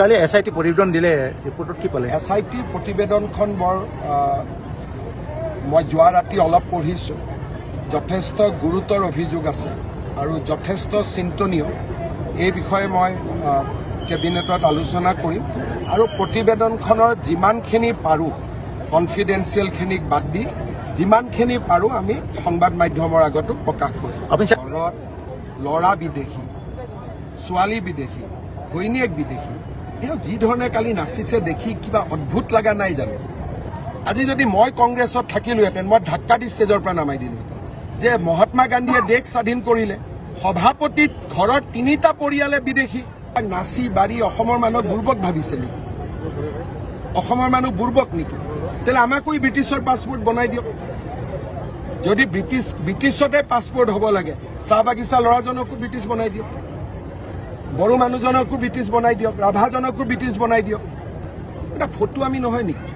Kali S I T প্ৰতিবেদন দিলে। ৰিপৰ্টত কি পালে? এছ I টিৰ প্ৰতিবেদনখন বৰ মই যোৱা ৰাতি অলপ পঢ়িছোঁ। যথেষ্ট গুৰুতৰ অভিযোগ আছে আৰু যথেষ্ট চিন্তনীয়। এই বিষয়ে মই কেবিনেটত আলোচনা কৰিম আৰু প্ৰতিবেদনখনৰ যিমানখিনি পাৰোঁ, কনফিডেন্সিয়েলখিনিক বাদ দি যিমানখিনি পাৰোঁ, আমি সংবাদ মাধ্যমৰ আগতো প্ৰকাশ কৰিম। আপুনি ঘৰত ল'ৰা বিদেশী, ছোৱালী বিদেশী, ঘৈণীয়েক বিদেশী, তেওঁ যি ধৰণে কালি নাচিছে, দেখি কিবা অদ্ভুত লগা নাই জানো? আজি যদি মই কংগ্ৰেছত থাকিলোহেঁতেন, মই ধাক্কা দি ষ্টেজৰ পৰা নামাই দিলোহেঁতেন যে মহাত্মা গান্ধীয়ে দেশ স্বাধীন কৰিলে, সভাপতিত ঘৰৰ তিনিটা পৰিয়ালে বিদেশী, নাচি বাঢ়ি অসমৰ মানুহক বুৰ্বক ভাবিছে নেকি? অসমৰ মানুহ বুৰ্বক নেকি? তেতিয়াহ'লে আমাকো ব্ৰিটিছৰ পাছপৰ্ট বনাই দিয়ক। যদি ব্ৰিটিছতে পাছপৰ্ট হ'ব লাগে, চাহ বাগিচা ল'ৰাজনকো ব্ৰিটিছ বনাই দিয়ক, বড়ো মানুহজনকো ব্ৰিটিছ বনাই দিয়ক, ৰাভাজনকো ব্ৰিটিছ বনাই দিয়ক। এটা ফটো আমি নহয় নেকি?